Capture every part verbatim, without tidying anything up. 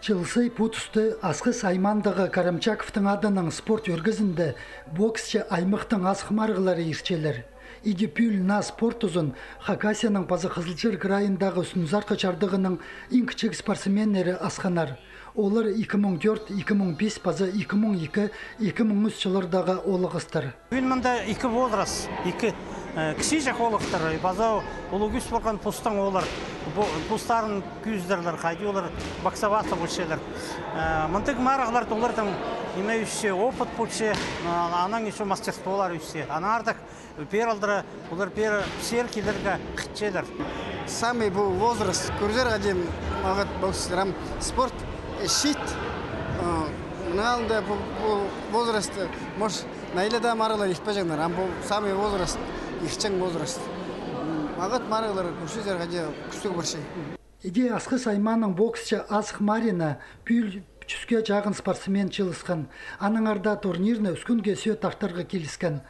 Чыл сай пу туста Асхыс аймаандағы Карамчаковтың адынаң спорт ӧргезінде боксчы аймахтың азых марығлары иртчелер. Иди пӱӱл наа спорт тузын Хакасияның паза Хызылчар крайындағы ӱстӱнзархы чардығының иң кічіг спортсменнері асханнар. Олар ікі муң тӧрт, ікі муң пис паза ікі муң ікі, ікі муң ӱс чыллардағы оолағастар. Пӱӱн мында ікі возраст, ікі, э, кічіҷек оолахтар, паза улуғ кӱс парған постаң олар, пу-, постарын кӧзідерлер, хайди олар боксоваться полчалар. Э, мындағ марығларда оларның ниме ӧсче, опыт полча, а, анаң ещё мастерстволар ӧсче. Анаң артых пеер алдыра олар пеер пісер килерге хынчалар. Самый пу возраст, кӧрзер, хайди, мағат боксчылар, ам спорт, э, чиит. Э, мының алнында пу, пу возраст, э, может, найлада марығлар иртпеҷеңнер, ам пу самый возраст, иртчең возраст. М, мағат марығлар кӧрчезер, хайди, кӱстіг парча. Иди Асхыс аймааның боксчы азых марина пӱӱл чӱске чағын спортсмен чыылысхан. Аннаңар даа турнирні ӱс кӱнге сӧӧ тартарға киліскен.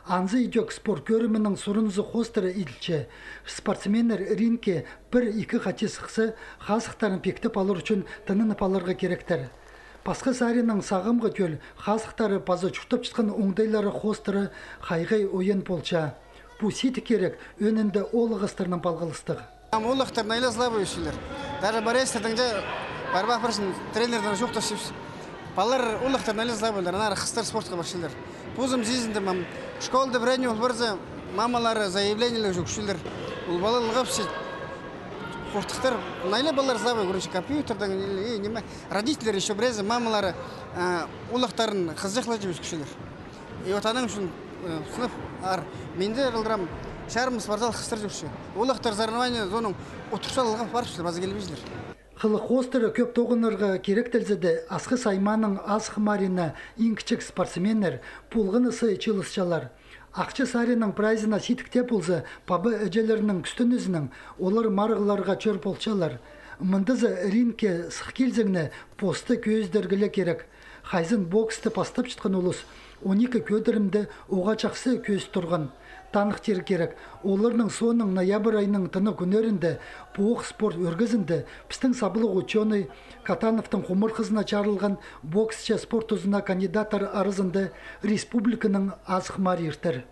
Анзы идӧк спорт кӧрімінің сурынзы хоостыра иділче. Спортсменнер рингке пір-ікі хати сыхса, хазыхтарын пиктеп алар ӱчӱн тынанып аларға киректер. Пасха саринаң сағамғы тӧл хазыхтары паза чуртапчатхан оңдайлары хоостыра хайғай ойын полча. Пу сидік кирек ӧӧнінде оолағастарнаң палғалыстығ. Ам оолахтар найлай слабый ӧсчелер. Даже борецтернең дее парбаан парчам, тренернең чоохтасчабыс. Палалар, оолахтар найлай слабыйлар, аннаңар хыстар спортха парчалар. Позым сизіндім, ам школада пірее ниме пол парза, мамалары заявлениелер чӧрчелер. Ол палалар ылғапча, хортыхтар, найлай палалар слабый, короче, компьютердең, и, и ниме. Родительлер ещё піреезі, мамалары, э, оолахтарын хызыҷахлап чӧрчелер. И вот аның ӱчӱн, э, сынап аар. Мин дее алдырам, чарым спортзал хыстар чӧрче. Оолахтар соревнование зонаң одырчалар, ылғап парчалар, паза килбеҷелер. Хылых хоостыра кӧп тоғынарға киректелзе дее, Асхыс аймааның азых марина иң кічіг спортсменнер полған на сай чыылысчалар. Ахча саринаң прайзына сидік тее полза, паба-іҷелернің кӱстенізінең олар марығларға чӧр полчалар. Мындазы рингке сых килзең не, посты кӧзідерге ле кирек. Хайзын боксты пастапчатхан улус он ікі кӧдірімде уғаа чахсы кӧзіт турған. Таныхтирға кирек, оларның соонаң ноябрь айының тына кӱннерінде пу ох спорт ӧргезінде пістің саблығ учёный, Катановтың хумартхызына чарылған боксчы спорт тузына кандидаттар аразында республиканың азых марии иртер.